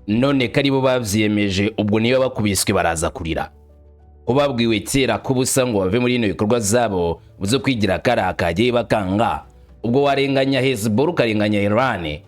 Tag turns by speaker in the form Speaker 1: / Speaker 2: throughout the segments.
Speaker 1: None ko aribo babyiyemeje, ubwo niba bakubiswe baraza kurira, ko babwiwe kera ko ubusa ngo bave muri bino bikorwa zabo zo kwigira kariya kagiye bakanga. Ubwo warenganya Hezbollah, ukarenganya Iran,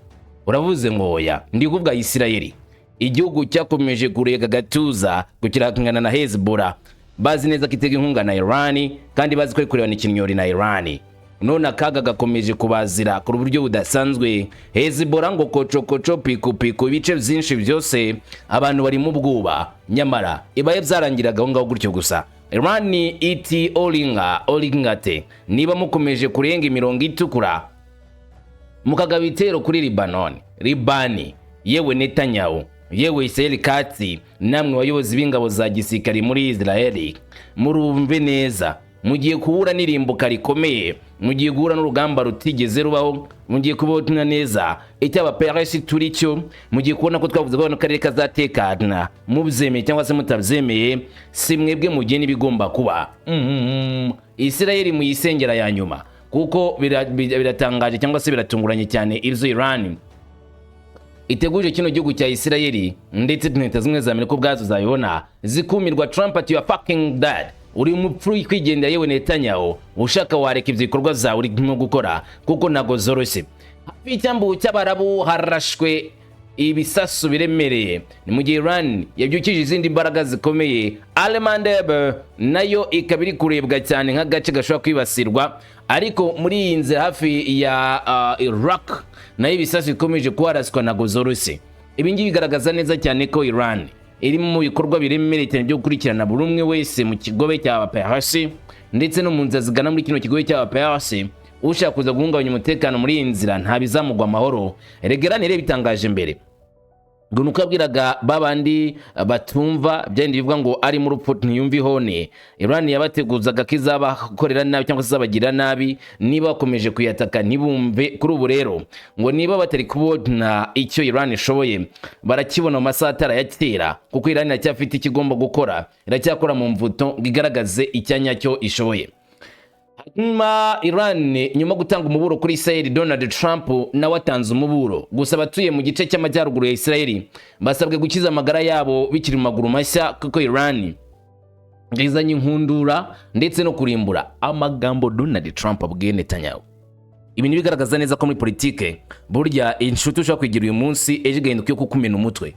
Speaker 1: uravuze ngo oya. Ndi kuvuga Isirayeli, igihugu cyakomeje kurega agatuza kukirakangana na Hezbollah, bazi neza ko itega inkunga na Iran, kandi bazi ko iri kurebana ikinyori na Iran. None akaga gakomeje kubazira ku buryo budasanzwe. Hezbollah ngo kocokoco, pikupiku, ibice byinshi byose abantu bari mu bwoba. Nyamara ibaye byarangiraga aho ngaho gutyo gusa, Iran iti oringa oringate, niba mukomeje kurenga imirongo itukura mukagaba ibitero kuri Libanon, Libani, yewe Netanyahu, yewe Israel Katz, namwe bayobozi b'ingabo za gisirikari muri Israel, murumve neza, mugiye guhura n'irimbuka rikomeye, mugiye guhura n'urugamba rutigeze rubaho, mugiye kubona neza icyo abaperesi turi cyo, mugiye kubona ko twavuze ko kano karere kazatekana, mubyemeye cyangwa se mutabyemeye, si mwebwe mugiye n'ibigomba kuba. Israel muyisengera ya nyuma, kuko biratangaje cyangwa se biratunguranye cyane ibyo Iran iteguje kino gihugu cya Isirayeli, ndetse Leta Zimwe za Amerika ubwazo zabibona zikumirwa. Trump ati: "You are fucking dead, uri umupfu kwigendera." Yewe Netanyahu, ushaka wareka ibyo bikorwa zawe urimo gukora, kuko ntabwo zoroshye. Hafi y'icyambu cy'Abarabu harashwe ibisasu biremereye. Ni mu gihe Iran yabyukije izindi mbaraga zikomeye. Al-Mandeb nayo ikaba iri kurebwa cyane nk'agace gashobora kwibasirwa, ariko muri iyi nzira hafi ya Iraq nayo ibisasu bikomeje kuharaswa, ntabwo zoroshye. Ibi ngibi bigaragaza neza cyane ko Iran iri mu bikorwa biremereye cyane byo gukurikirana buri umwe wese mu kigobe cya Perse, ndetse no mu nzira zigana muri kino kigobe cya Perse. Ushaka kuza guhungabanya umutekano muri iyi nzira ntabizamugwa amahoro. Erega Iran rero bitangaje mbere ngo nuko yabwiraga babandi batumva byandi bivuga ngo ari mu rupfu ntiyumva ihone. Iran yabateguzaga ko izabakorera nabi cyangwa se izabagirira nabi niba bakomeje kuyataka ntibumve. Kuri ubu rero ngo niba batari kubona icyo Iran ishoboye, barakibona mu masaha atari aya kera, kuko Iran iracyafite icyo igomba gukora, iracyakora mu mvuto ngo igaragaze icyanya cyo ishoboye. Hanyuma Iran, nyuma yo gutanga umuburo kuri Israel, Donald Trump nawe atanze umuburo. Gusa abatuye mu gice cy'amajyaruguru ya Israel basabwe gukiza amagara yabo bikiri mu maguru mashya, kuko Iran izanye inkundura ndetse no kurimbura. Amagambo Donald Trump abwiye Netanyahu, ibintu bigaragaza neza ko muri politike burya inshuti ushobora kugira uyu munsi, ejo igahinduka iyo kukumena umutwe.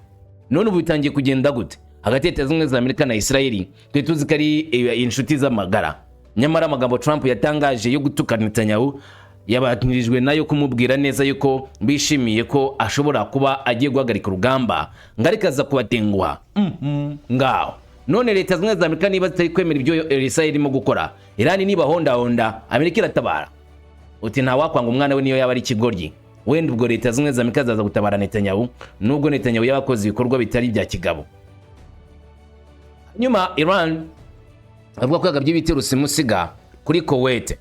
Speaker 1: None ubu bitangiye kugenda gute hagati ya Leta Zunze Ubumwe za Amerika na Israel? Twe tuzi ko ari inshuti z'amagara, nyamara amagambo Trump yatangaje yo gutuka Netanyahu yabanirijwe nayo kumubwira neza yuko bishimiye ko ashobora kuba agiye guhagarika urugamba, ngo ariko aza kubatenguha. Ngaho none Leta Zunze Ubumwe za Amerika niba zitari kwemera ibyo Israel irimo gukora, Iran nibahondahonda, Amerika iratabara. Uti ntawakwanga umwana we niyo yaba ari ikigoryi. Wenda ubwo Leta Zunze Ubumwe za Amerika zaza gutabara Netanyahu, nubwo Netanyahu yaba akoze ibikorwa bitari ibya kigabo. Nyuma Iran avuga ko yagabye ibitero simusiga kuri Kuwait.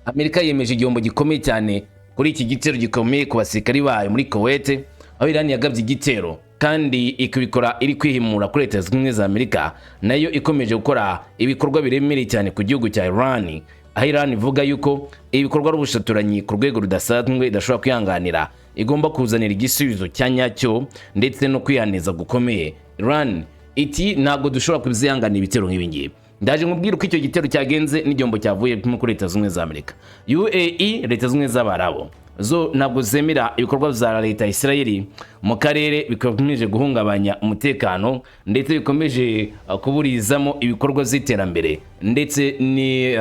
Speaker 1: Amerika yemeje igihombo gikomeye cyane kuri iki gitero gikomeye ku basirikari bayo muri Kuwait, aho Iran yagabye igitero kandi ikabikora iri kwihimura kuri Leta Zunze Ubumwe za Amerika, nayo ikomeje gukora ibikorwa biremereye cyane ku gihugu cya Iran, aho Iran ivuga yuko ibikorwa ari ubushotoranyi ku rwego rudasanzwe idashobora kwihanganira, igomba kuzanira igisubizo cya nyacyo ndetse no kwihaniza gukomeye. Iran iti ntabwo dushobora kuzihanganira ibitero nk'ibi ngibi. Ndaje nkubwire uko icyo gitero cyagenze n'igihombo cyavuye kuri Leta Zunze Ubumwe za Amerika. UAE, Leta Zunze Ubumwe z'Abarabu, zo ntabwo zemera ibikorwa bya leta ya Israel mu karere bikomeje guhungabanya umutekano, ndetse bikomeje kuburizamo ibikorwa by'iterambere ndetse ni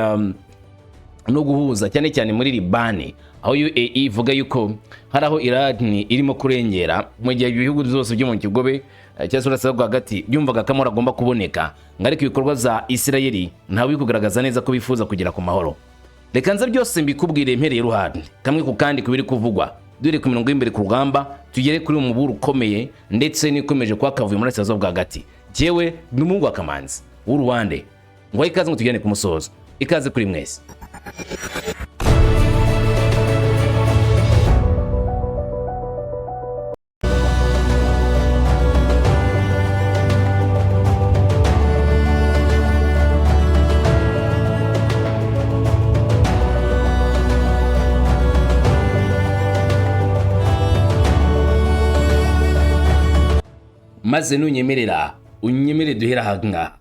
Speaker 1: no guhuza, cyane cyane muri Libani, aho UAE ivuga yuko hari aho Iran irimo kurengera, mu gihe ibihugu byose byo mu kigobe cyangwa se Uburasirazuba hagati byumvaga ko amahoro agomba kuboneka, ngo ariko ibikorwa za Israel ntawe biri kugaragaza neza ko bifuza kugera ku mahoro. Reka nze byose mbikubwire mpereye iruhande, kamwe ku kandi, ku biri kuvugwa, dore ku mirongo y'imbere ku rugamba, tugere kuri uyu muburo ukomeye ndetse n'ikomeje kuba akavuyo muri Burasirazuba bwa hagati. Jyewe ni umuhungu wa Kamanzi w'uruwande, ngo ikaze ngo tugende ku musozo. Ikaze kuri mwese. Maze nunyemerera, unyemere duhera aha ngaha.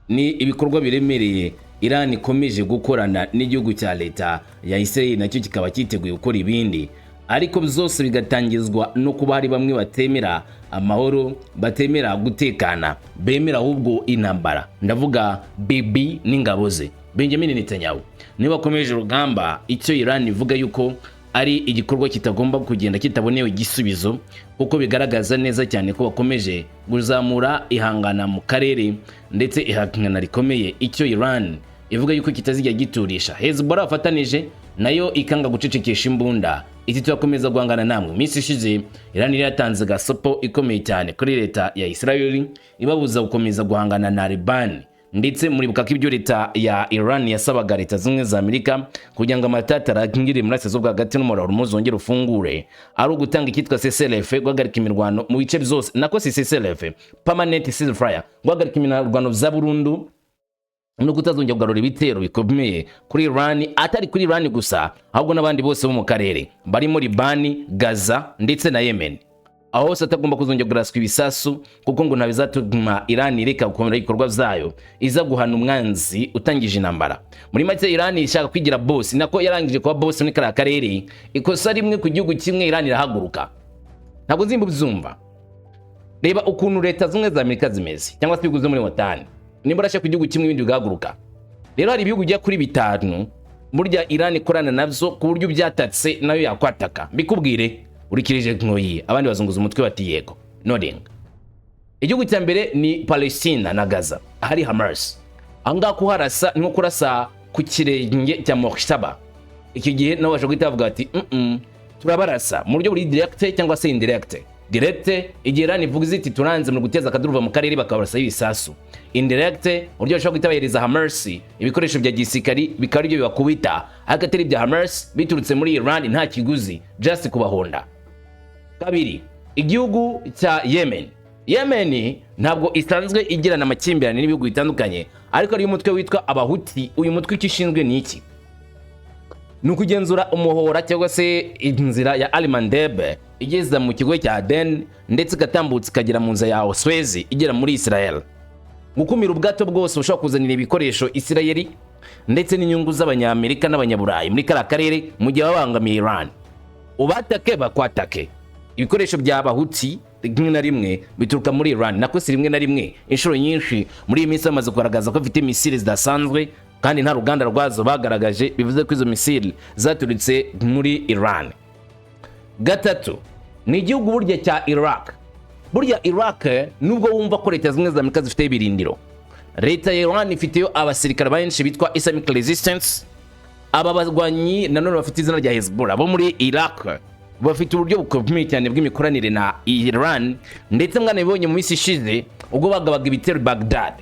Speaker 1: Ni ibikorwa biremereye Iran ikomeje gukorana n'igihugu cya leta ya Israel, nacyo kikaba cyiteguye gukora ibindi, ariko byose bigatangizwa no kuba hari bamwe batemera amahoro, batemera gutekana, bemera ahubwo intambara. Ndavuga Bibi n'ingabo ze, Benjamin Netanyahu, niba bakomeje urugamba. Icyo Iran ivuga yuko ari igikorwa kitagomba kugenda kitabonewe igisubizo, kuko bigaragaza neza cyane ko bakomeje kuzamura ihangana mu karere, ndetse ihangana rikomeye. Icyo Iran ivuga yuko kitazijya giturisha Hezbollah bafatanije nayo, ikanga gucecekesha imbunda, iti: "Turakomeza guhangana namwe." Iminsi ishize Iran yari yatanze gasopo ikomeye cyane kuri leta ya Israel, ibabuza gukomeza guhangana na Liban. Ndetse muribuka ko ibyo leta ya Iran yasabaga Leta Zunze za Amerika kugira ngo amatata arangire muri Burasirazuba hagati n'umuriro Hormuz wongere ufungure, ari ugutanga icyitwa CCLF, guhagarika imirwano mu bice byose, nako si CCLF, permanent ceasefire, guhagarika imirwano bya burundu no kutazongera kugarura ibitero bikomeye kuri Iran, atari kuri Iran gusa, ahubwo n'abandi bose bo mu karere barimo Libani, Gaza ndetse na Yemen, aho hose atagomba kuzongera kuraswa ibisasu, kuko ngo nta bizatuma Iran ireka gukomera ibikorwa byayo, iza guhana umwanzi utangije intambara. Muri make, Iran ishaka kwigira boss, nako yarangije kuba boss muri kariya karere. Ikosa rimwe ku gihugu kimwe, Iran irahaguruka. Ntabwo nzimba ubyumva. Reba ukuntu Leta Zunze za Amerika zimeze, cyangwa se ibihugu byo muri OTAN. Nimba urashaka ku gihugu kimwe, ibindi bigahaguruka. Rero hari ibihugu bijya kuri bitanu burya Iran ikorana nabyo, ku buryo byatatse nayo yakwataka. Mbikubwire urikirije nkoyi, abandi bazunguza umutwe bati: "Yego." Noringa igihugu cya mbere ni Palestina na Gaza, ahari Hamas. Aho ngaho kuharasa ni nko kurasa ku kirenge cya Mojtaba. Iki gihe nabo bashobora guhita bavuga bati: Turabarasa mu buryo buri direct cyangwa se indirect." Direct, igihe Iran ivuga iti: "Turanze mu guteza akaduruva mu karere," bakabarasa ibisasu. Indirect, uburyo bashobora guhita bahereza Hamas ibikoresho bya gisirikari, bikaba aribyo bibakubita, ariko atari ibya Hamas, biturutse muri Iran, nta kiguzi, just kubahonda. Kabiri, igihugu cya Yemen. Yemen ntabwo isanzwe igirana amakimbirane n'ibihugu bitandukanye, ariko ariyo umutwe witwa Abahuti. Uyu mutwe icyo ushinzwe ni iki? Ni ukugenzura umuhora cyangwa se inzira ya Al-Mandeb igeza mu kigo cya Aden, ndetse igatambutsa ikagera mu nzira ya Suez igera muri Israel, gukumira ubwato bwose bushobora kuzanira ibikoresho Israel ndetse n'inyungu z'Abanyamerika n'Abanyaburayi muri kariya karere mu gihe baba babangamiye Iran. Ubatake bakwatake. Ibikoresho bya Bahuti rimwe na rimwe bituruka muri Iran, nako si rimwe na rimwe, inshuro nyinshi. Muri iyi minsi bamaze kugaragaza ko bafite misile zidasanzwe kandi nta ruganda rwazo bagaragaje, bivuze ko izo misile zaturutse muri Iran. Gatatu ni igihugu burya cya Iraq. Burya Iraq, nubwo wumva ko Leta Zimwe za Amerika zifite ibirindiro, leta ya Iran ifiteyo abasirikare benshi bitwa Islamic Resistance. Aba barwanyi nanone bafite izina rya Hezbollah bo muri Iraq bafite uburyo bukomeye cyane bw'imikoranire na Iran, ndetse mwanabibonye mu minsi ishize ubwo bagabaga ibitero Baghdad,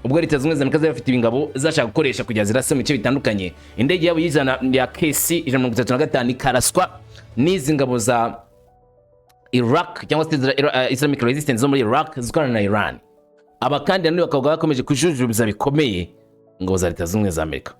Speaker 1: ubwo Leta Zunze Ubumwe za Amerika zari bafite ingabo zashaka gukoresha kugira zirase mu bice bitandukanye, indege yabo y'ijana ya KC 135 ikaraswa n'izi ngabo za Iraq cyangwa se Islamic Resistance zo muri Iraq zikorana na Iran. Aba kandi nanone bakaba bakomeje kujujubiza bikomeye ingabo za Leta Zunze Ubumwe za Amerika.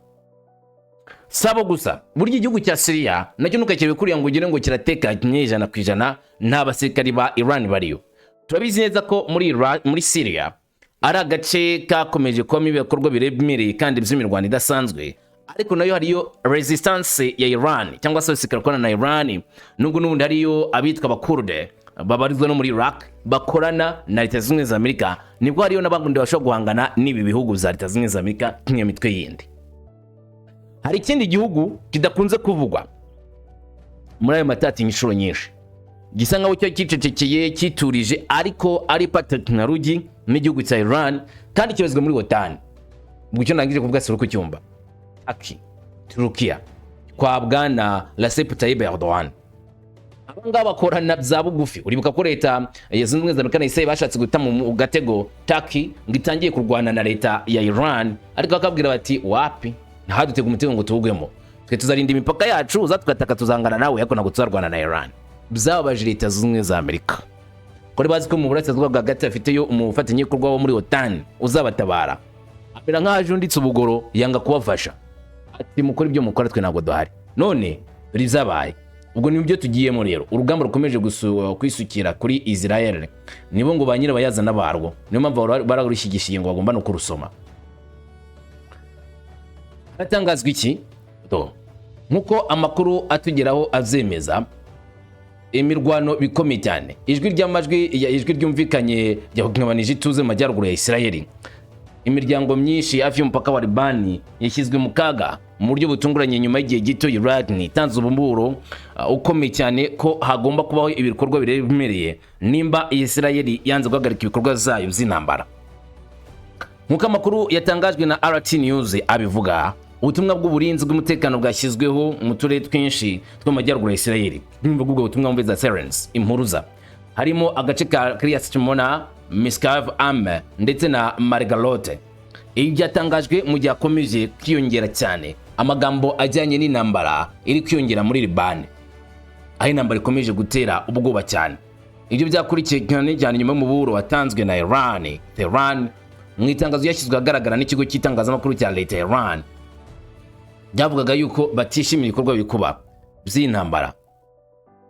Speaker 1: Sabo gusa, burya igihugu cya Syria nacyo ntukakirebe kuriya ngo ugire ngo kiratekanye 100%, nta basirikari ba Iran bariyo. Turabizi neza ko muri Syria ari agace kakomeje kubamo ibikorwa biremereye kandi by'imirwano idasanzwe, ariko nayo hariyo resistance ya Iran cyangwa se abasirikare bakorana na Iran, nubwo n'ubundi hariyo abitwa Abakurde babarizwa no muri Iraq bakorana na Leta Zunze Ubumwe za Amerika. Nibwo hariyo n'abandi bashobora guhangana n'ibi bihugu za Leta Zunze Ubumwe za Amerika nk'iyo mitwe yindi. Hari ikindi gihugu kidakunze kuvugwa muri ayo matati inshuro nyinshi, gisa nkaho cyo cyicecekeye, cyiturije, ariko ari Patrick Rugi n'igihugu cya Iran, kandi kibarizwa muri OTAN. Ubwo icyo ndangije kuvuga si uri kucyumva, Aki Turukiya kwa bwana Recep Tayyip Erdogan. Aba ngaba bakorana bya bugufi. Uribuka ko Leta ya Zunze Ubumwe za Amerika na Israel bashatse guta mu gatego Turkey ngo itangiye kurwana na leta ya Iran, ariko bakabwira bati: "Wapi, ntahadutega umutego ngo tuwugwemo. Twe tuzarinda imipaka yacu, uzatwataka tuzangana nawe, ariko ntabwo tuzarwana na Iran." Byababaje Leta Zunze Ubumwe za Amerika, ko bazi ko mu burasirazuba bwa hagati bafiteyo umufatanyabikorwa wo muri OTAN uzabatabara, amera nk'aho ajunditse ubugoro, yanga kubafasha, ati: "Mukora ibyo mukora, twe ntabwo duhari." None dore ibyabaye. Ubwo ni byo tugiyemo rero. Urugamba rukomeje kwisukira kuri Israel, nibo ngo ba nyirabayazana barwo, niyo mpamvu bararushyigikiye ngo bagomba no kurusoma. Haratangazwa iki? Do, nk'uko amakuru atugeraho abyemeza, imirwano bikomeye cyane, ijwi ry'amajwi ijwi ryumvikanye ryahungabanije ituze mu majyaruguru ya Israel. Imiryango myinshi hafi y'umupaka wa Libani yashyizwe mu kaga mu buryo butunguranye nyuma y'igihe gito Iran itanze umuburo ukomeye cyane ko hagomba kubaho ibikorwa biremereye nimba Israel yanze guhagarika ibikorwa zayo by'intambara. Nk'uko amakuru yatangajwe na RT News abivuga, ubutumwa bw'uburinzi bw'umutekano bwashyizweho mu turere twinshi two mu majyaruguru ya Israel. Nyumva bw'ubwo butumwa mve za sirens, impuruza, harimo agace ka Kiryat Shmona, Misgav Am ndetse na Margalot. Ibi byatangajwe mu gihe hakomeje kwiyongera cyane amagambo ajyanye n'intambara iri kwiyongera muri Libani, aho intambara ikomeje gutera ubwoba cyane. Ibyo byakurikiye cyane cyane nyuma y'umuburo watanzwe na Iran, Tehran. Mu itangazo ryashyizwe ahagaragara n'ikigo cy'itangazamakuru cya leta ya Iran, byavugaga yuko batishimiye ibikorwa biri kuba by'intambara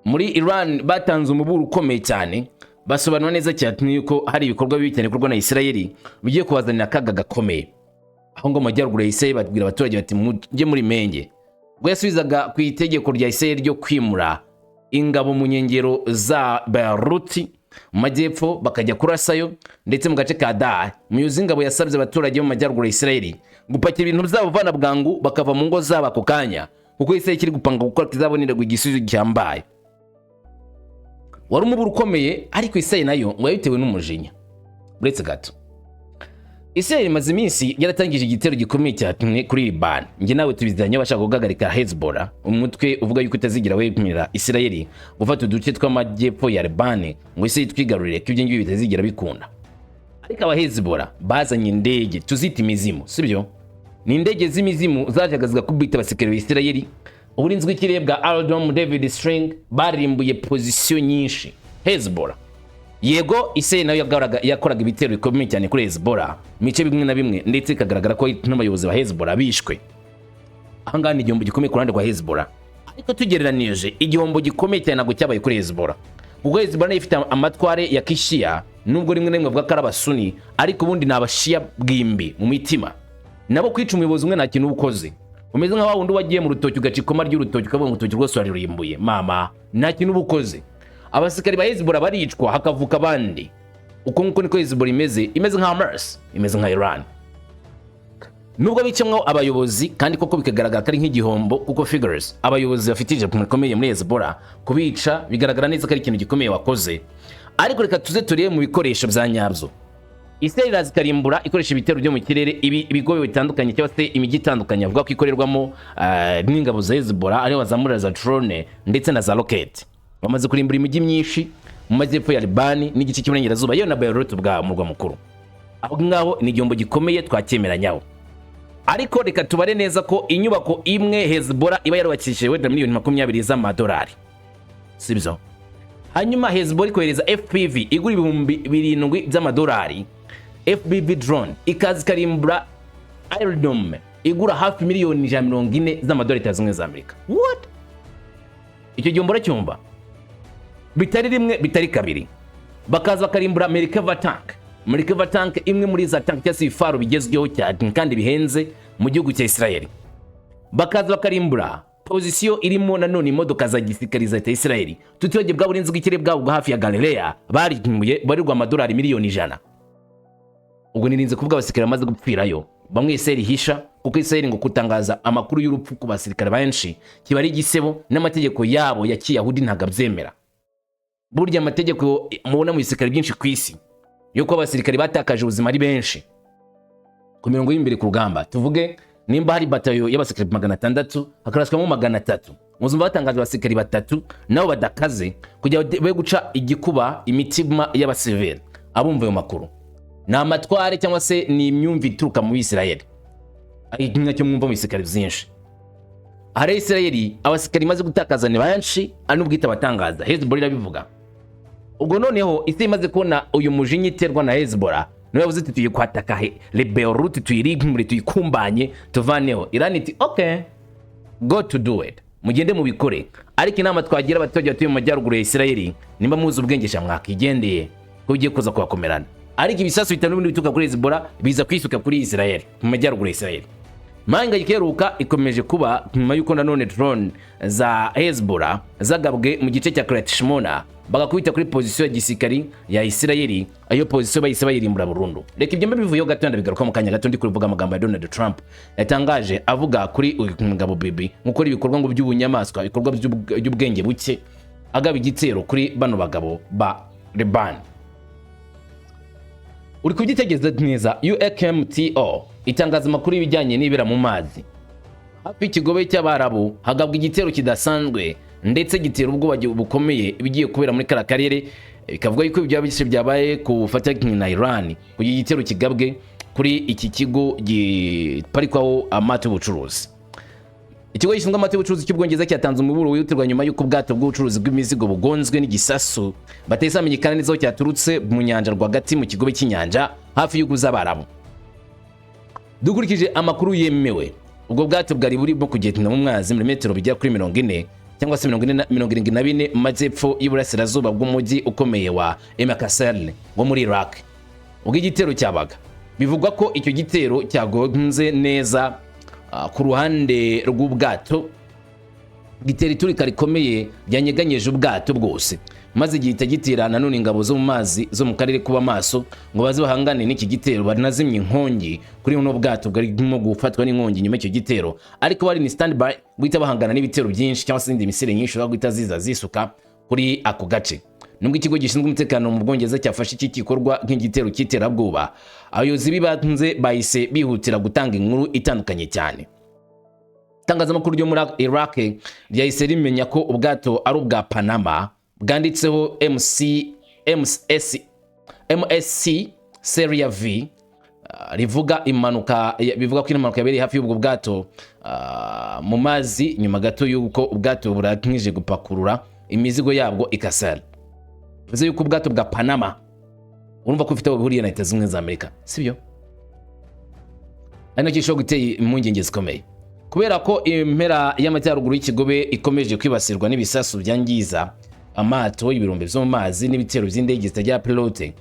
Speaker 1: muri Iran. Batanze umuburo ukomeye cyane, basobanura neza cyane yuko hari ibikorwa bibi cyane bikorwa na Israel bigiye kubazanira akaga gakomeye. Aho ngo mu majyaruguru ya Israel babwira abaturage bati: "Mujye muri menge." Ubwo yasubizaga ku itegeko rya Israel ryo kwimura ingabo mu nkengero za Beirut mu majyepfo bakajya kurasayo, ndetse mu gace ka Dar, umuyobozi w'ingabo yasabye abaturage bo mu majyaruguru ya Israel gupakira ibintu byabo vana bwangu, bakava mu ngo zabo ako kanya, kuko Israel kiri gupanga gukora kizabonerwa igisubizo cyambaye. Wari umuburo ukomeye, ariko Israel nayo ngo yabitewe n'umujinya. Uretse gato, Israel imaze iminsi yaratangije igitero gikomeye cyane kuri Liban. Njye nawe tubizanye, bashaka guhagarika Hezbollah, umutwe uvuga yuko utazigera wemerera Israel gufata uduce tw'amajyepfo ya Liban ngo isi twigarurire, ko ibyo ngibyo bitazigera bikunda. Ariko aba Hezbollah bazanye indege tuzita imizimu, sibyo? Ni indege z'imizimu zajyaga zigakubita abasirikare ba Israel. Uburinzi bw'ikirere bwa Iron Dome, David Sling, barimbuye position nyinshi Hezbollah. Yego, Israel nayo yakoraga ibitero bikomeye cyane kuri Hezbollah mu bice bimwe na bimwe, ndetse ikagaragara ko n'abayobozi ba Hezbollah bishwe. Ahangaha ni igihombo gikomeye ku ruhande rwa Hezbollah, ariko tugereranije, igihombo gikomeye cyane ntabwo cyabaye kuri Hezbollah, kuko Hezbollah nayo ifite amatware ya kishiya, nubwo rimwe na rimwe bavuga ko ari abasuni, ariko ubundi ni abashiya bwimbi mu mitima. Nabo kwica umuyobozi umwe nta kintu uba ukoze, umeze nka wa wundi wagiye mu rutoki ugaca ikoma ry'urutoki, ukavuga ngo urutoki rwose waririmbuye. Mama, nta kintu uba ukoze. Abasirikari ba Hezbollah baricwa hakavuka abandi. Uko nguko niko Hezbollah imeze, imeze nka Hamas, imeze nka Iran. Nubwo bicamwo abayobozi, kandi koko bikagaragara ko ari nk'igihombo, kuko figures, abayobozi bafite ijambo rikomeye muri Hezbollah, kubica bigaragara neza ko ari ikintu gikomeye wakoze. Ariko reka tuze turebe mu bikoresho bya nyabyo. Israel iraza ikarimbura ikoresha ibitero byo mu kirere ibi ibigo bitandukanye cyangwa se imijyi itandukanye avuga ko ikorerwamo n'ingabo za Hezbollah, ariho bazamurira za drone ndetse na za rocket. Bamaze kurimbura imijyi myinshi mu majyepfo ya Libani n'igice cy'uburengerazuba, yewe na Beirut bwa murwa mukuru. Aho ngaho ni igihombo gikomeye, twacyemeranyaho. Ariko reka tubare neza ko inyubako imwe Hezbollah iba yarubakishije wenda miliyoni 20 z'amadolari, sibyo? Hanyuma Hezbollah ikohereza FPV igura 7000 by'amadolari, FPV drone, ikaza ikarimbura Iron Dome igura hafi miliyoni 140 z'amadolari Leta Zunze Ubumwe za Amerika. What? Icyo gihombo uracyumva? Bitari rimwe, bitari kabiri, bakaza bakarimbura Merkava tank. Merkava tank, imwe muri za tank cyangwa se ibifaru bigezweho cyane kandi bihenze mu gihugu cya Israel. Bakaza bakarimbura position irimo nanone imodoka za gisirikare za leta ya Israel, tutibagiye bwa burinzi bw'ikirere bwabo bwa hafi ya Galilea barimbuye, barirwa amadolari miliyoni 100. Ubwo nirinze kuvuga abasirikare bamaze gupfirayo bamwe Israel ihisha, kuko Israel ngo kutangaza amakuru y'urupfu ku basirikare benshi kiba ari igisebo, n'amategeko yabo ya kiyahudi ntabwo abyemera. Burya amategeko mubona mu bisirikare byinshi ku isi yuko abasirikare batakaje ubuzima ari benshi ku mirongo y'imbere ku rugamba, tuvuge nimba hari batayo y'abasirikare 600 hakaraswamo 300, muzumva batangaje abasirikare batatu nabo badakaze kugira ngo be guca igikuba imitima y'abasivili. Abumva ayo makuru ni amatware cyangwa se ni imyumvire ituruka mu Bisirayeli, ari nacyo mwumva mu bisirikare byinshi. Aha rero Isirayeli abasirikare imaze gutakaza ni benshi, ari n'ubwite abatangaza Hezbollah irabivuga. Ubwo noneho isi imaze kubona uyu mujinya iterwa na Hezbollah, niwe yavuze iti: "Tugiye kwataka le Beirut, tuyirimbure, tuyikumbanye, tuvaneho." Iran iti: "Okay, go to do it." Mugende mubikore, ariko inama twagira abaturage batuye mu majyaruguru ya Isirayeli, nimba muzi ubwenge sha, mwakigendeye ko bigiye kuza kubakomerana. Ariko ibisasu bitanu n'ibindi bituruka kuri Hezbollah biza kwisuka kuri Israel, mu majyaruguru ya Israel. Manga ikeruka ikomeje kuba nyuma y'uko nanone drone za Hezbollah zagabwe mu gice cya Kiryat Shmona, bagakubita kuri position ya gisirikari ya Isirayeli. Ayo position bahise bayirimbura burundu. Reka ibyo mbivuyeho gato, ndabigaruka mu kanya gato. Ndi kuvuga amagambo ya Donald Trump yatangaje avuga kuri uyu mugabo Bibi gukora ibikorwa ngo by'ubunyamaswa, ibikorwa by'ubwenge buke, agaba igitero kuri bano bagabo ba Leban. Uri kubyitegereza neza, UKMTO itangaza amakuru y'ibijyanye n'ibera mu mazi hafi y'ikigobe cy'Abarabu. Hagabwa igitero kidasanzwe ndetse gitera ubwoba bukomeye ibigiye kubera muri kariya karere. Bikavuga yuko ibyo byose byabaye ku bufatanye na Iran, kugira igitero kigabwe kuri iki kigo giparikwaho amato y'ubucuruzi. Ikigo gishinzwe amato y'ubucuruzi cy'Ubwongereza cyatanze umuburo wihutirwa nyuma y'uko ubwato bw'ubucuruzi bw'imizigo bugonzwe n'igisasu batahise bamenyekana neza aho cyaturutse mu nyanja rwagati mu kigobe cy'inyanja hafi y'ibihugu z'Abarabu. Dukurikije amakuru yemewe, ubwo bwato bwari burimo kugenda mu mazi muri metero bijya kuri 40 cyangwa se 40, 74 mu majyepfo y'iburasirazuba bw'umujyi ukomeye wa Emakasel wo muri Iraq ubwo igitero cyabaga. Bivugwa ko icyo gitero cyagonze neza ku ruhande rw'ubwato, gitera iturika rikomeye ryanyeganyeje ubwato bwose, maze gihita gitera nanone ingabo zo mu mazi zo mu karere kuba maso ngo baze bahangane n'iki gitero, banazimye inkongi kuri buno bwato bwarimo gufatwa n'inkongi nyuma y'icyo gitero. Ariko bari ni stand by guhita bahangana n'ibitero byinshi cyangwa se izindi missile nyinshi ushobora guhita ziza zisuka kuri ako gace. Nubwo ikigo gishinzwe umutekano mu Bwongereza cyafashe iki gikorwa nk'igitero cy'iterabwoba, abayobozi b'ibanze bahise bihutira gutanga inkuru itandukanye cyane. Itangazamakuru ryo muri Iraq ryahise rimenya ko ubwato ari ubwa Panama, bwanditseho MC MSS MSC Seria V. Rivuga impanuka, bivuga ko impanuka yabereye hafi y'ubwo bwato mu mazi, nyuma gato y'uko ubwato burangije gupakurura imizigo yabwo ikasara. Bivuze yuko ubwato bwa Panama, urumva ko bufite aho bihuriye na Leta Zunze Ubumwe za Amerika, sibyo? Ari nacyo gishobora gutera impungenge zikomeye, kubera ko impera y'amajyaruguru y'ikigobe ikomeje kwibasirwa n'ibisasu byangiza amato, ibirombe byo mu mazi n'ibitero by'indege zitagira pilote.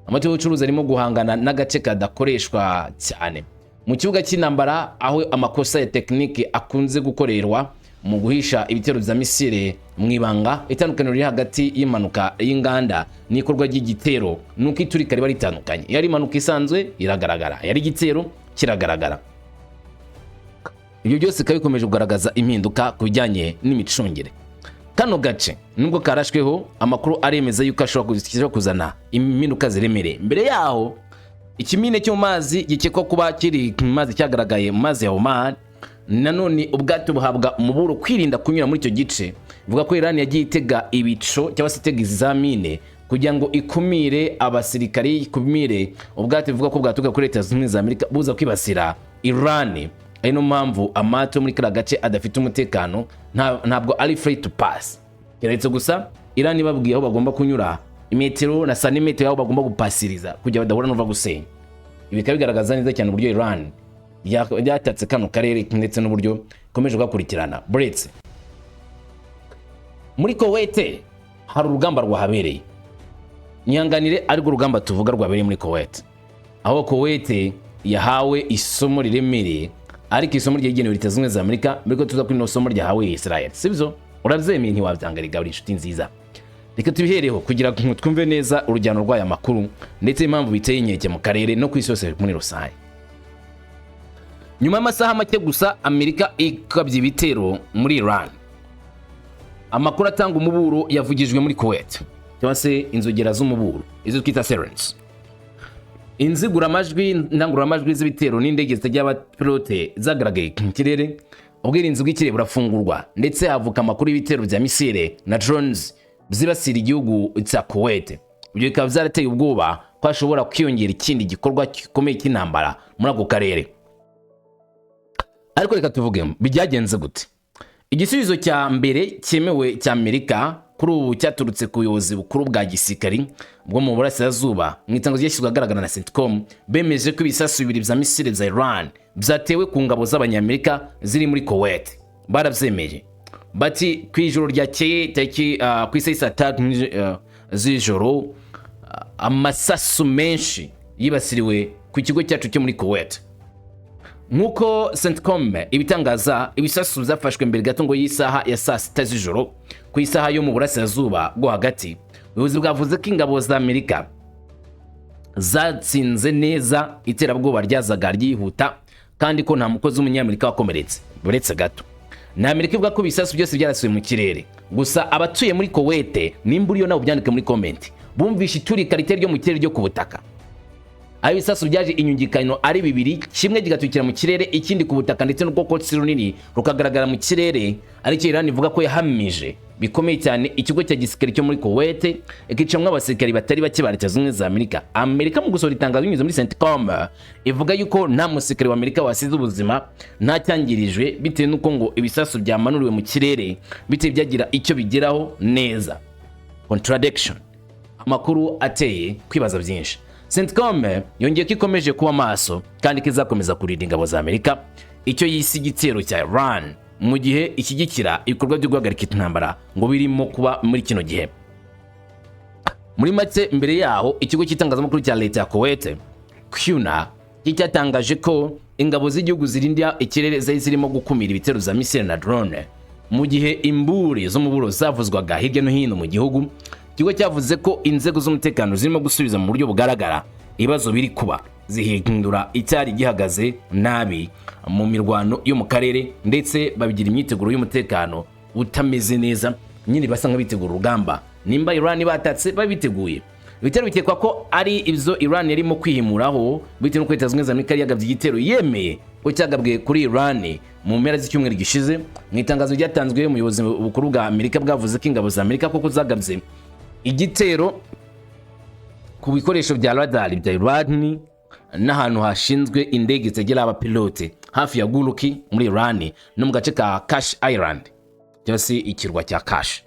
Speaker 1: Amato y'ubucuruzi arimo guhangana n'agace kadakoreshwa cyane mu kibuga cy'intambara, aho amakosa ya tekinike akunze gukorerwa mu guhisha ibitero bya missile mu ibanga. Itandukaniro riri hagati y'impanuka y'inganda n'ikorwa ry'igitero ni uko iturika riba ritandukanye. Iyo ari impanuka isanzwe iragaragara, iyo ari igitero kiragaragara. Ibyo byose bikaba bikomeje kugaragaza impinduka ku bijyanye n'imicungire. Kano gace nubwo karashweho, amakuru aremeza yuko ashobora kuzana impinduka ziremereye. Mbere yaho, ikimine cyo mu mazi gikekwa kuba kiri mu mazi cyagaragaye mu mazi ya Oman. Nanone ubwato buhabwa umuburo kwirinda kunyura muri icyo gice. Bivuga ko Iran yagiye itega ibico cyangwa se itega izamine kugira ngo ikumire abasirikari, ikumire ubwato bivuga ko bwaturuka kuri Leta Zunze Ubumwe za Amerika buza kwibasira Iran. Ari no mpamvu amato muri kariya gace adafite umutekano, ntabwo ari free to pass, keretse gusa Iran ibabwiye aho bagomba kunyura, imetero na santimetero aho bagomba gupasiriza kugira badahura n'uva gusenya. Ibi bikaba bigaragaza neza cyane uburyo Iran ryatatse kano karere ndetse n'uburyo ikomeje kugakurikirana. Buretse muri Kuwait hari urugamba rwahabereye, nyihanganire, ariko urugamba tuvuga rwabereye muri Kuwait, aho Kuwait yahawe isomo riremereye, ariko isomo ryegenewe Leta Zunze Ubumwe za Amerika mbere ko tuza kuri ino somo ryahawe Israel, sibyo? Urabyemeye, ntiwabyanga rigabura inshuti nziza. Reka tubihereho kugira ngo twumve neza urujyano rw'aya makuru ndetse impamvu biteye inkeke mu karere no ku isi yose muri rusange. Nyuma y'amasaha make gusa Amerika ikabye ibitero muri Iran, amakuru atanga umuburo yavugijwe muri Kuwait, cyangwa se inzogera z'umuburo, izo twita sirens. Inziguramajwi, indangururamajwi z'ibitero n'indege zitagira abapilote zagaragaye mu kirere. Ubwirinzi bw'ikirere burafungurwa, ndetse havuka amakuru y'ibitero bya missile na drones byibasira igihugu cya Kuwait. Ibyo bikaba byarateye ubwoba ko hashobora kwiyongera ikindi gikorwa gikomeye cy'intambara muri ako karere. Ariko reka tuvuge byagenze gute. Igisubizo cya mbere cyemewe cya Amerika kuri ubu cyaturutse ku buyobozi bukuru bwa gisirikari bwo mu burasirazuba. Mu itangazo ryashyizwe ahagaragara na CENTCOM, bemeje ko ibisasu bibiri bya missile bya Iran byatewe ku ngabo z'Abanyamerika ziri muri Kuwait. Barabyemeye. Bati ku ijoro ryakeye, tariki ku isaha saa 3 z'ijoro, amasasu menshi yibasiriwe ku kigo cyacu cyo muri Kuwait. Nk'uko CENTCOM ibitangaza, ibisasu byafashwe mbere gato ngo y'isaha ya saa 6 z'ijoro ku isaha yo mu burasirazuba bwo hagati. Ubuyobozi bwavuze ko ingabo za Amerika zatsinze neza iterabwoba ryazaga ryihuta, kandi ko nta mukozi w'umunyamerika wakomeretse. Uretse gato, ni Amerika ivuga ko ibisasu byose byarasiwe mu kirere. Gusa abatuye muri Kuwait, nimba uriyo nawe ubyandike muri comment, bumvishe iturika ritari ryo mu kirere, ryo ku butaka, aho ibisasu byaje inyungikano ari bibiri, kimwe kigaturikira mu kirere, ikindi ku butaka, ndetse n'urwokotsi runini rukagaragara mu kirere, aricyo Iran ivuga ko yahamije bikomeye cyane ikigo cya gisirikare cyo muri Kuwait, ikicamwo abasirikari batari bake ba Leta Zunze Ubumwe za Amerika. Amerika mu gusohora itangazo binyuze muri CENTCOM ivuga yuko nta musirikare wa Amerika wasize ubuzima, nta cyangirijwe, bitewe n'uko ngo ibisasu byamanuriwe mu kirere bitewe byagira icyo bigeraho neza. Contradiction, amakuru ateye kwibaza byinshi. CENTCOM yongeye ko ikomeje kuba maso kandi ko izakomeza kurinda ingabo za Amerika icyo yise igitero cya Iran, mu gihe ishyigikira ibikorwa byo guhagarika intambara ngo birimo kuba muri kino gihe. Muri make, mbere yaho ikigo cy'itangazamakuru cya leta ya Kuwait, KUNA, cyatangaje ko ingabo z'igihugu zirinda ikirere zari zirimo gukumira ibitero za missile na drone mu gihe imburi z'umuburo zavuzwaga hirya no hino mu gihugu. Ikigo cyavuze ko inzego z'umutekano zirimo gusubiza mu buryo bugaragara ibibazo biri kuba, zihindura icyari gihagaze nabi mu mirwano yo mu karere, ndetse babigira imyiteguro y'umutekano utameze neza. Nyine basa nk'abitegura urugamba, nimba Iran batatse babiteguye. Ibitero bikekwa ko ari ibyo Iran yarimo kwihimuraho bitewe n'uko Leta Zunze Ubumwe za Amerika yari yagabye igitero yemeye ko cyagabwe kuri Iran mu mpera z'icyumweru gishize. Mu itangazo ryatanzwe, umuyobozi bukuru bwa Amerika bwavuze ko ingabo za Amerika koko zagabye igitero ku bikoresho bya radar bya Iran n'ahantu hashinzwe indege zitagira abapilote hafi ya Guruki muri Iran no mu gace ka Kash Island, cyangwa se ikirwa cya Kash.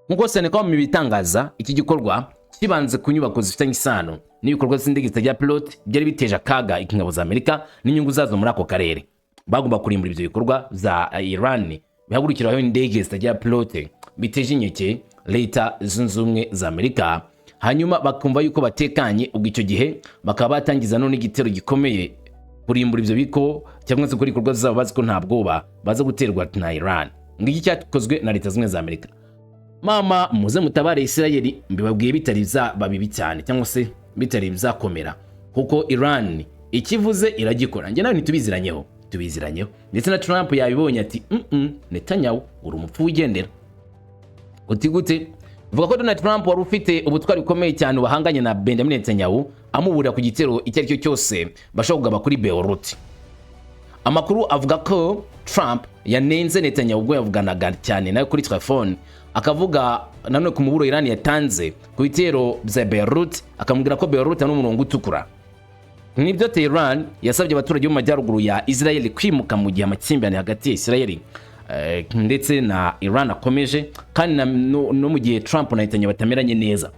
Speaker 1: Nk'uko CENTCOM bitangaza, iki gikorwa kibanze ku nyubako zifitanye isano n'ibikorwa by'indege zitagira pilote byari biteje akaga ingabo za Amerika n'inyungu zazo muri ako karere. Bagomba kurimbura ibyo bikorwa za Iran bihagurukiraho indege zitagira pilote biteje inkeke Leta Zunze Ubumwe za Amerika, hanyuma bakumva yuko batekanye. Ubwo icyo gihe bakaba batangiza none igitero gikomeye kurimbura ibyo biko cyangwa se gukora ibikorwa zabo bazi ko nta bwoba baza guterwa na Iran. Ngiki cyakozwe na Leta Zunze Ubumwe za Amerika. Mama, muze mutabare Isirayeli, mbibabwiye bitari byaba bibi cyane cyangwa se bitari byakomera, kuko Iran ikivuze iragikora. Njye nawe ntitubiziranyeho, tubiziranyeho. Ndetse na Trump yabibonye ati Netanyahu, uri umupfu wigendera." Uti gute? Vuga ko Donald Trump wari ufite ubutwari bukomeye cyane bahanganye na Benjamin Netanyahu, amuburira ku gitero icyo ari cyo cyose bashobora kugaba kuri Beirut. Amakuru avuga ko Trump yanenze Netanyahu ubwo yavuganaga cyane nawe kuri telefone, akavuga nanone ku muburo Iran yatanze ku bitero bya Beirut, akamubwira ko Beirut ari umurongo utukura. Nibyo, Tehran yasabye abaturage bo mu majyaruguru ya Israel kwimuka mu gihe amakimbirane hagati ya Israel ndetse na Iran akomeje, kandi no mu gihe Trump na Netanyahu batameranye neza.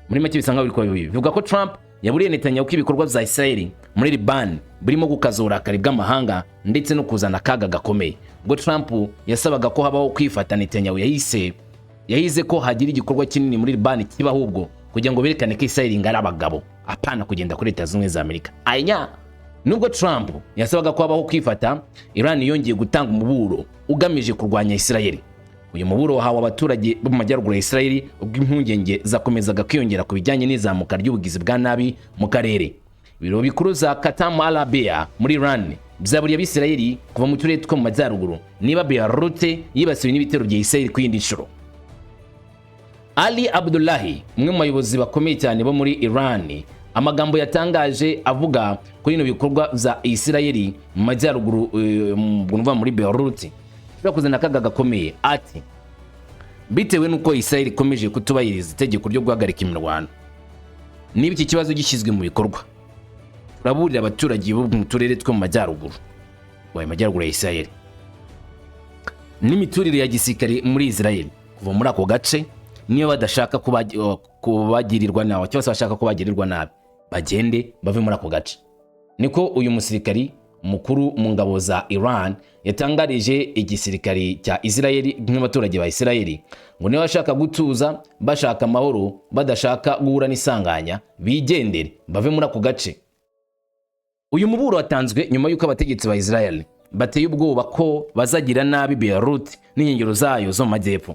Speaker 1: Muri make bisa nkaho biri kuba bibi. Bivuga ko Trump yaburiye Netanyahu ko ibikorwa bya Israel muri Liban birimo gukaza uburakari bw'amahanga ndetse no kuzana akaga gakomeye. Ubwo Trump yasabaga ko habaho kwifata, Netanyahu yahize ko hagira igikorwa kinini muri Liban kiba ahubwo kugira ngo berekane ko Israel ngo ari abagabo, apana kugenda kuri Leta Zunze Ubumwe za Amerika. Anya nubwo Trump yasabaga ko habaho kwifata, Iran yongeye gutanga umuburo ugamije kurwanya Israel. Uyu muburo wahawe abaturage bo mu majyaruguru ya Israel ubwo impungenge zakomezaga kwiyongera ku bijyanye n'izamuka ry'ubugizi bwa nabi mu karere. Ibiro bikuru za Khatam al-Anbiya muri Iran byaburiye Abisirayeli kuva mu turere two mu majyaruguru niba Beirut yibasiwe n'ibitero bya Israel ku yindi nshuro. Ali Abdullahi, umwe mu bayobozi bakomeye cyane bo muri Iran, amagambo yatangaje avuga kuri bino bikorwa bya Isirayeli mu majyaruguru, ubwo muri Beirut, bishobora kuzana akaga gakomeye, ati: "Bitewe n'uko Isirayeli ikomeje kutubahiriza itegeko ryo guhagarika imirwano, niba iki kibazo gishyizwe mu bikorwa, turaburira abaturage bo mu turere two mu majyaruguru, wayo majyaruguru ya Isirayeli, n'imiturire ya gisirikare muri Israel kuva muri ako gace. Niyo badashaka kubagirirwa nabi cyangwa se bashaka ko bagirirwa nabi, bagende bave muri ako gace." Niko uyu musirikari Umukuru mu ngabo za Iran yatangarije igisirikari cya Israel n'abaturage ba Israel ngo niba bashaka gutuza, bashaka amahoro, badashaka guhura n'isanganya, bigendere bave muri ako gace. Uyu muburo watanzwe nyuma y'uko abategetsi ba Israel bateye ubwoba ko bazagira nabi Beirut n'inkengero zayo zo mu majyepfo.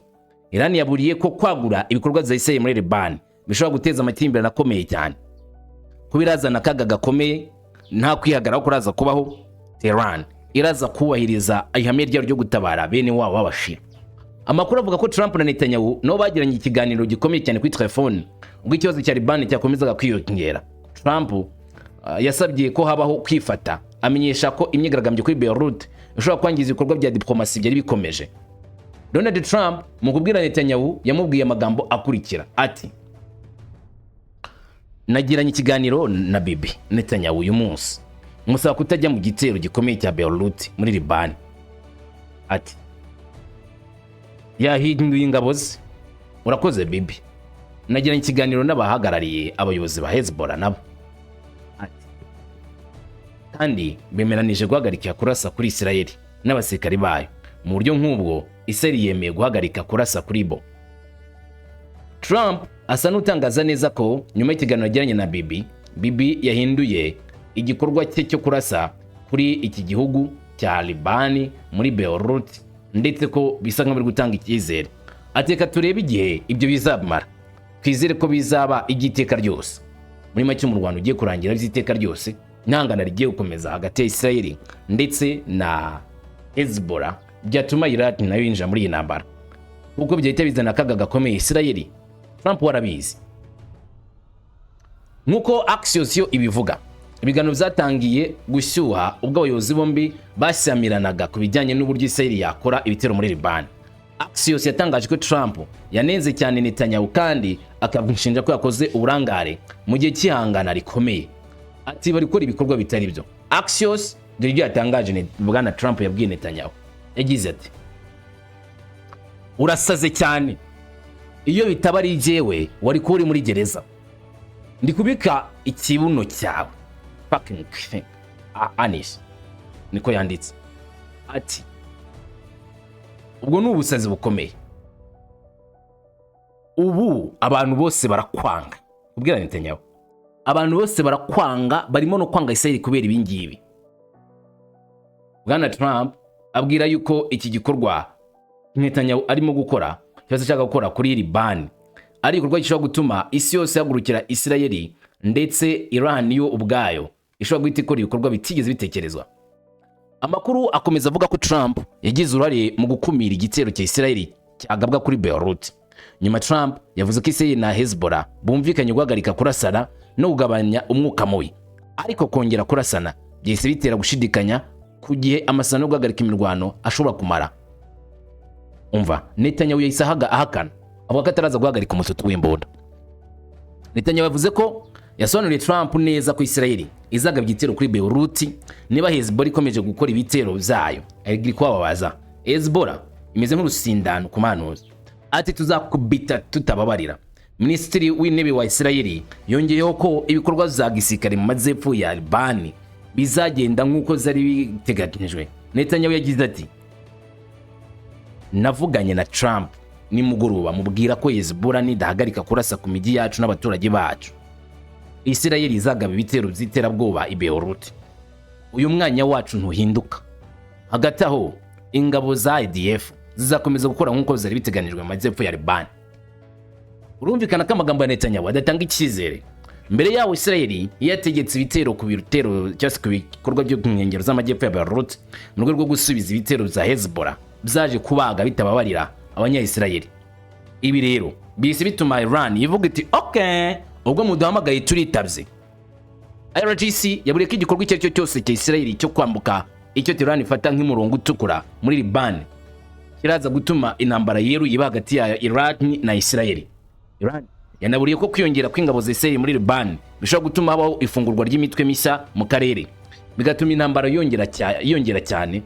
Speaker 1: Iran yaburiye ko kwagura ibikorwa bya Israel muri Lebanon bishobora guteza amakimbirane akomeye cyane, kuba irazana akaga gakomeye nta kwihagararaho kuraza kubaho. Tehran iraza kubahiriza ihame ryayo ryo gutabara bene wabo b'Abashia. Amakuru avuga ko Trump na Netanyahu nabo bagiranye ikiganiro gikomeye cyane kuri telefone ubwo ikibazo cya Liban cyakomezaga kwiyongera. Trump yasabye ko habaho kwifata, amenyesha ko imyigaragambyo kuri Beirut ishobora kwangiza ibikorwa bya diplomasi byari bikomeje. Donald Trump mu kubwira Netanyahu yamubwiye amagambo akurikira, ati: "Nagiranye ikiganiro na Bibi Netanyahu uyu munsi, musaba kutajya mu gitero gikomeye cya Beirut muri Liban." Ati: "Yahinduye ingabo ze. Urakoze, Bibi. Nagiranye ikiganiro n'abahagarariye abayobozi ba Hezbollah nabo." Ati: "Kandi bemeranije guhagarika kurasa kuri Israel n'abasirikari bayo. Mu buryo nk'ubwo, Israel yemeye guhagarika kurasa kuri bo." Trump asa n'utangaza neza ko nyuma y'ikiganiro yagiranye na Bibi, Bibi yahinduye igikorwa cye cyo kurasa kuri iki gihugu cya Libani muri Beirut, ndetse ko bisa nk'aho biri gutanga icyizere. Ateka turebe igihe ibyo bizamara, twizere ko bizaba iby'iteka ryose. Muri make, mu Rwanda ugiye kurangira by'iteka ryose, intangana rigiye gukomeza hagati ya Israel ndetse na Hezbollah byatuma Iran nayo yinjira muri iyi ntambara, kuko byahita bizana akaga gakomeye Israel. Trump warabizi. Nk'uko Axios yo ibivuga, ibiganiro byatangiye gushyuha ubwo abayobozi bombi bashyamiranaga ku bijyanye n'uburyo Israel yakora ibitero muri Liban. Axios yatangaje ko Trump yanenze cyane Netanyahu kandi akamushinja ko yakoze uburangare mu gihe cy'ihangana rikomeye. Ati: "Bari gukora ibikorwa bitari byo." Axios dore ibyo yatangaje bwana Trump yabwiye Netanyahu. Yagize ati: "Urasaze cyane. Iyo bitaba ari jyewe, wari kuba uri muri gereza. Ndi kubika ikibuno cyawe, fucking anis." Niko yanditse. Ati: "Ubwo ni ubusazi bukomeye. Ubu abantu bose barakwanga." Kubwira Netanyahu, abantu bose barakwanga, barimo no kwanga Israel kubera ibi ngibi. Bwana Trump abwira yuko iki gikorwa Netanyahu arimo gukora, cyangwa se ashaka gukora kuri Libani, ari igikorwa gishobora gutuma isi yose ihagurukira Israel, ndetse Iran yo ubwayo ishobora guhita ikora ibikorwa bitigeze bitekerezwa. Amakuru akomeza avuga ko Trump yagize uruhare mu gukumira igitero cya Israel cyagabwa kuri Beirut. Nyuma Trump yavuze ko Israel na Hezbollah bumvikanye guhagarika kurasana no kugabanya umwuka mubi, ariko kongera kurasana byahise bitera gushidikanya ku gihe amasezerano yo guhagarika imirwano ashobora kumara. Umva, Netanyahu yahise ahakana, avuga ko ataraza guhagarika umututu w'imbunda. Netanyahu yavuze ko yasobanuriye Trump neza ko Israel izagaba igitero kuri Beirut niba Hezbollah ikomeje gukora ibitero byayo. Ari kubabaza, Hezbollah imeze nk'urusindano ku manuzi. Ati: "Tuzakubita tutababarira." Minisitiri w'Intebe wa Israel yongeyeho ko ibikorwa bya gisirikare mu majyepfo ya Libani bizagenda nk'uko zari biteganyijwe. Netanyahu yagize ati: "Navuganye na Trump nimugoroba, mubwira ko Hezbollah nidahagarika kurasa ku mijyi yacu n'abaturage bacu, Israel izagaba ibitero by'iterabwoba i Beirut. Uyu mwanya wacu ntuhinduka." Hagati aho, ingabo za IDF zizakomeza gukora nk'uko zari biteganijwe mu majyepfo ya Libani. Urumvikana ko amagambo ya Netanyahu adatanga icyizere. Mbere yaho, Israel yategetse ibitero ku bitero cyangwa se ku bikorwa byo ku nkengero z'amajyepfo ya Beirut mu rwego rwo gusubiza ibitero bya Hezbollah byaje kubaga bitababarira Abanya-Israel. Ibi rero bihise bituma Iran ivuga iti: "Ok, ubwo muduhamagaye turitabye." IRGC yaburiye ko igikorwa icyo ari cyo cyose cya Israel cyo kwambuka icyo Tehran ifata nk'umurongo utukura muri Liban kiraza gutuma intambara yeruye iba hagati ya Iran na Israel. Iran yanaburiye ko kwiyongera kw'ingabo za Israel muri Liban bishobora gutuma habaho ifungurwa ry'imitwe mishya mu karere, bigatuma intambara yongera cyane.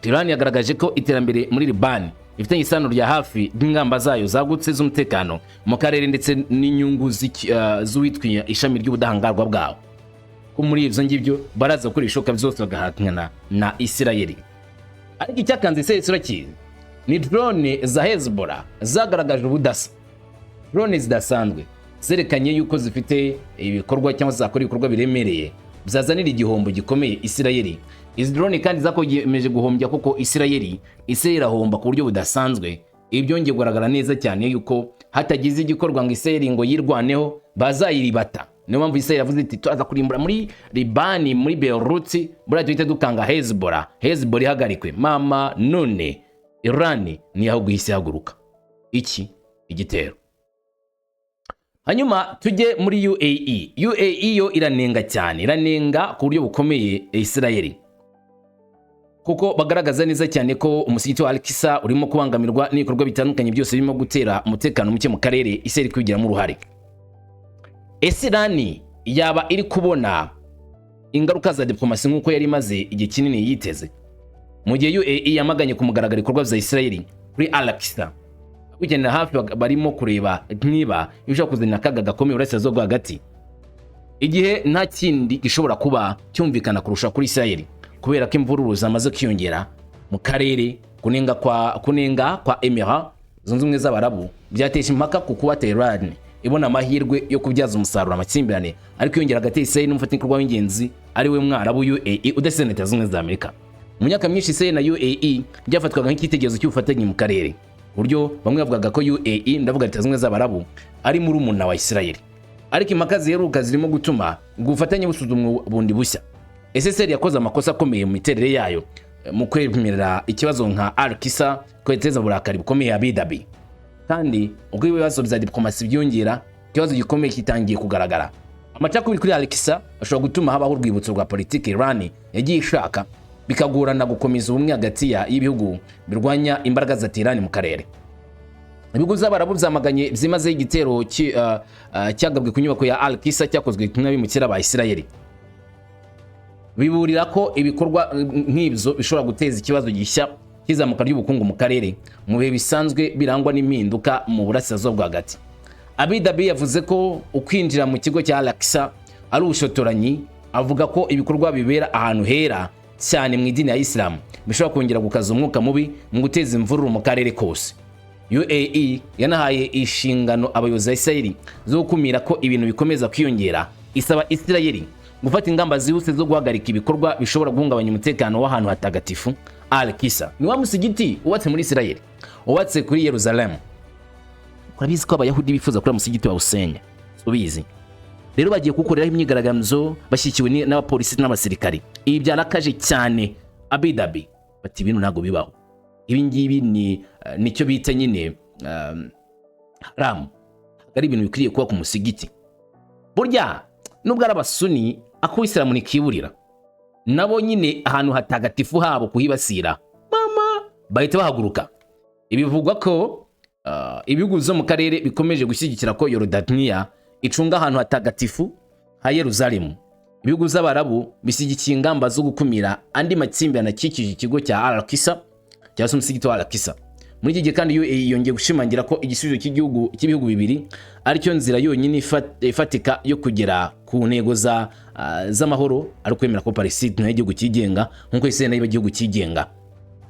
Speaker 1: Tehran yagaragaje ko iterambere muri Liban ifitanye isano rya hafi n'ingamba zayo zagutse z'umutekano mu karere ndetse n'inyungu z'uwitwa ishami ry'ubudahangarwa bwawo. Ko muri ibyo ngibyo baraza gukora ibishoboka byose bagahangana na Isirayeli. Ariko icyakanze Isirayeli urakizi, ni drone za Hezbollah zagaragaje ubudasa. Drone zidasanzwe zerekanye yuko zifite ibikorwa cyangwa se zakora ibikorwa biremereye byazanira igihombo gikomeye Isirayeli. Izi drone kandi zakomeje guhombya kuko Isirayeli irahomba ku buryo budasanzwe. Ibi byongeye kugaragara neza cyane yuko hatagize igikorwa ngo Isirayeli ngo yirwaneho, bazayiribata. Niyo mpamvu Isirayeli yavuze iti: "Turaza kurimbura muri Libani, muri Beirut, buriya duhite dukanga Hezbollah, Hezbollah ihagarikwe." Mama, none Iran niyo ahubwo ihise ihaguruka iki igitero. Hanyuma tujye muri UAE. UAE yo iranenga cyane, iranenga ku buryo bukomeye Isirayeli, kuko bagaragaza neza cyane ko umusigiti wa Al-Aqsa urimo kubangamirwa n'ibikorwa bitandukanye byose birimo gutera umutekano muke mu karere, Isirayeli kubigiramo uruhare. Ese Irani yaba iri kubona ingaruka za diplomasi nk'uko yari imaze igihe kinini yiteze, mu gihe UAE yamaganye ku mugaragaro ibikorwa bya Isirayeli kuri Al-Aqsa? Kugenera hafi barimo kureba niba bishobora kuzanira akaga gakomeye Uburasirazuba bwo Hagati, igihe nta kindi gishobora kuba cyumvikana kurusha kuri Isirayeli, kubera ko imvururu zamaze kwiyongera mu karere. Kunenga kwa Emira Zunze Ubumwe z'Abarabu byatesha impaka ku kuba Tehran ibona amahirwe yo kubyaza umusaruro amakimbirane ariko yongera hagati ya Isirayeli n'umufatanyabikorwa w'ingenzi, ari we Mwarabu UAE, udasize Leta Zunze Ubumwe za Amerika. Mu myaka myinshi, Isirayeli na UAE byafatwaga nk'icyitegererezo cy'ubufatanye mu karere, ku buryo bamwe bavugaga ko UAE, ndavuga Leta Zunze Ubumwe z'Abarabu, ari murumuna wa Isirayeli. Ariko impaka ziheruka zirimo gutuma ubwo bufatanye busuzumwa bundi bushya. Ese Isirayeli yakoze amakosa akomeye mu miterere yayo mu kwemerera ikibazo nka Al-Aqsa kweteza uburakari bukomeye Abu Dhabi? Kandi ubwo ibibazo bya diplomasi byiyongera, ikibazo gikomeye kitangiye kugaragara. Amacakubiri kuri Al-Aqsa ashobora gutuma habaho urwibutso rwa politiki Iran yagiye ishaka, bikagorana gukomeza ubumwe hagati y'ibihugu birwanya imbaraga za Tehran mu karere. Ibihugu by'Abarabu byamaganye byimazeyo igitero cyagabwe ku nyubako ya Al-Aqsa cyakozwe n'abimukira ba Isirayeli, biburira ko ibikorwa nk'ibyo bishobora guteza ikibazo gishya cy'izamuka ry'ubukungu mu karere, mu bihe bisanzwe birangwa n'impinduka mu Burasirazuba bwo Hagati. Abu Dhabi yavuze ko ukwinjira mu kigo cya Al-Aqsa ari ubushotoranyi, avuga ko ibikorwa bibera ahantu hera cyane mu idini ya Isilamu bishobora kongera gukaza umwuka mubi mu guteza imvururu mu karere kose. UAE yanahaye inshingano abayobozi ba Isirayeli zo gukumira ko ibintu bikomeza kwiyongera, isaba Isirayeli gufata ingamba zihuse zo guhagarika ibikorwa bishobora guhungabanya umutekano w'ahantu hatagatifu Al-Aqsa. Ni wa musigiti wubatse muri Isirayeli, wubatse kuri Yerusalemu. Urabizi ko Abayahudi bifuza kuri musigiti bawusenya, ubizi. Rero bagiye kuwukoreraho imyigaragambyo bashyigikiwe n'abapolisi n'abasirikari. Ibi byarakaje cyane Abu Dhabi, bati: "Ibintu ntabwo bibaho." Ibi ngibi ni nicyo bita nyine haramu, ntabwo ari ibintu bikwiriye kuba ku musigiti. Burya nubwo ari Abasuni, ak'Ubuyisilamu ntikiburira nabo nyine ahantu hatagatifu habo kuhibasira, mama, bahita bahaguruka. Ibivugwa ko ibihugu byo mu karere bikomeje gushyigikira ko Yorodaniya icunga ahantu hatagatifu ha Yeruzalemu. Ibihugu by'Abarabu bishyigikiye ingamba zo gukumira andi makimbirane akikije ikigo cya Al-Aqsa cyangwa se umusigiti wa Al-Aqsa. Muri iki gihe kandi, UAE yongeye gushimangira ko igisubizo cy'igihugu cy'ibihugu bibiri aricyo nzira yonyine ifatika yo kugera ku ntego z'amahoro, ari ukwemera ko Palestine nayo igihugu cyigenga nk'uko Israel nayo iba igihugu cyigenga,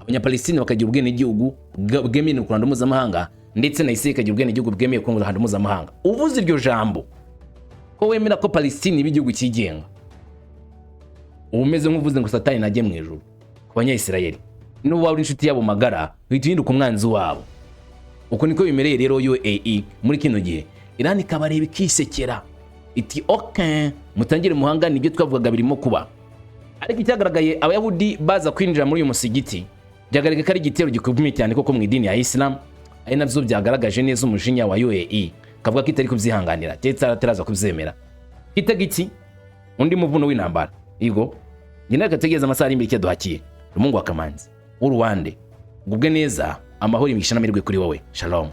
Speaker 1: Abanyapalestine bakagira ubwenegihugu bwemewe ku ruhando mpuzamahanga, ndetse na Israel ikagira ubwenegihugu bwemewe ku ruhando mpuzamahanga. Uvuze iryo jambo ko wemera ko Palestine iba igihugu cyigenga, uba umeze nk'uvuze ngo Satani najye mu ijuru ku Banyayisirayeli. N'ubu waba uri inshuti yabo magara, uhita uhinduka umwanzi wabo. Uko niko bimereye rero UAE muri kino gihe. Iran ikabareba ikisekera, iti: "Ok, mutangire muhangane, ibyo twavugaga birimo kuba." Ariko icyagaragaye, Abayahudi baza kwinjira muri uyu musigiti, byagaragaye ko ari igitero gikomeye cyane koko mu idini ya Islam, ari nabyo byagaragaje neza umujinya wa UAE, kavuga ko itari kubyihanganira cyangwa ataraza kubyemera. Kitega iki undi muvuno w'intambara. Igo njye nawe gategereza amasaha ari imbere icyo duhakiye. Rumungu wa Kamanzi w'uruwande, gubwe neza, amahoro, imigisha n'amahirwe kuri wowe. Shalom.